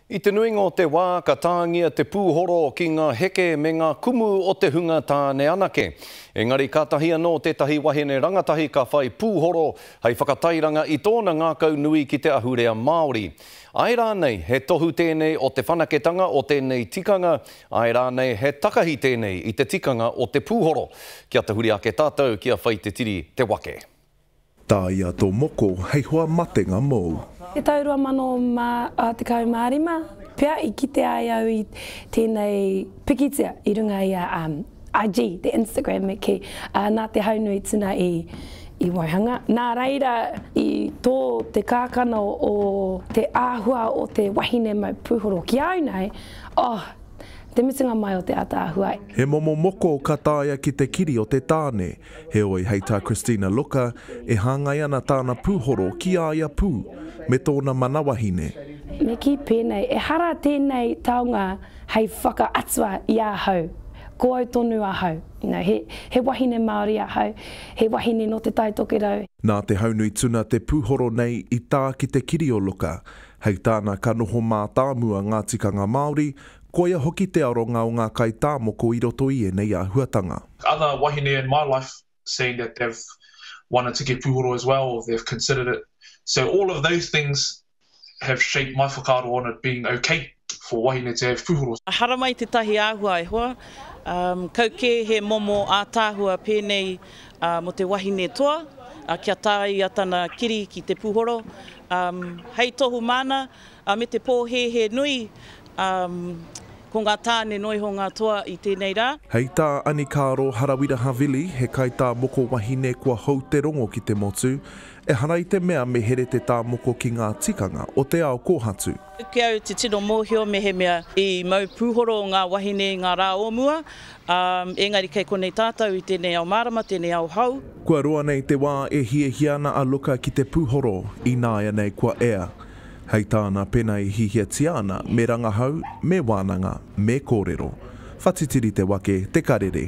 I te nuinga o te wā ka tāngia te pūhoro ki ngā heke me ngā kumu o te hunga tāne anake. Engari kātahi anō tētahi wahine rangatahi ka whai pūhoro hei whakatairanga i tōna ngākau nui ki te ahurea Māori. Āe rānei he tohu tēnei o te whanaketanga o tēnei tikanga, āe rānei he takahi tēnei i te tikanga o te pūhoro? Kia tahuri ake tātou ki a Whaitetiri Te Wake. Tāia tō moko hei hoa matenga mōu. Te tau 2015 pea i kite ai au i tēnei pikitia i runga i a IG, te Instagram me kī, nā Te Haunui Tuna i waihanga. Nā reira i tō te kākano o te āhua o te wahine mau pūhoro ki a au nei, oh, te mutunga mai o te ātaahua. He momo moko ka taea ki te kiri o te tāne. Heoi, hei tā Christina Looker, e hāngai ana tāna pūhoro ki a ia pū, me tōna mana wahine. Me kī pēnei, ehara tēnei taonga hei whakaatua i ahau, ko au tonu ahau. You know, he, he wahine Māori ahau, he wahine nō Te Tai Tokerau. Nā Te Haunui Tuna te pūhoro nei i tā ki te kiri o Looker. Hei tāna ka noho mātāmua ngā tikanga Māori, koia hoki te aronga o ngā kaitāmoko i roto i ēnei āhuatanga. Other wahine in my life saying that they've wanted to get pūhoro as well or they've considered it. So all of those things have shaped my whakaaro on it being okay for wahine to have pūhoro. Haramai tētahi āhua e hoa, kau kē he momo ātaahua pēnei mō te wahine toa, kia tāia tana kiri ki te pūhoro, hei tohu māna, me te pōhēhē nui, ko ngā tāne noa iho ngā toa i tēnei rā. Hei tā Anikaro Harawira Havili, he kaitā moko wahine kua hou te rongo ki te motu, ehara i te mea me here te tā moko ki ngā tikanga o te ao kōhatu. Ki au te tino mōhio mehemea i mau pūhoro ngā wahine i ngā rā o mua, ā, engari kei konei tātou i tēnei ao mārama, tēnei ao hou. Kua roa nei te wā e hiahia ana a Luka ki te pūhoro, ināianei kua ea. Hei tāna pena e hihiatia ana, me rangahau, me wānanga, me kōrero. Whatitiri te wake, te karere.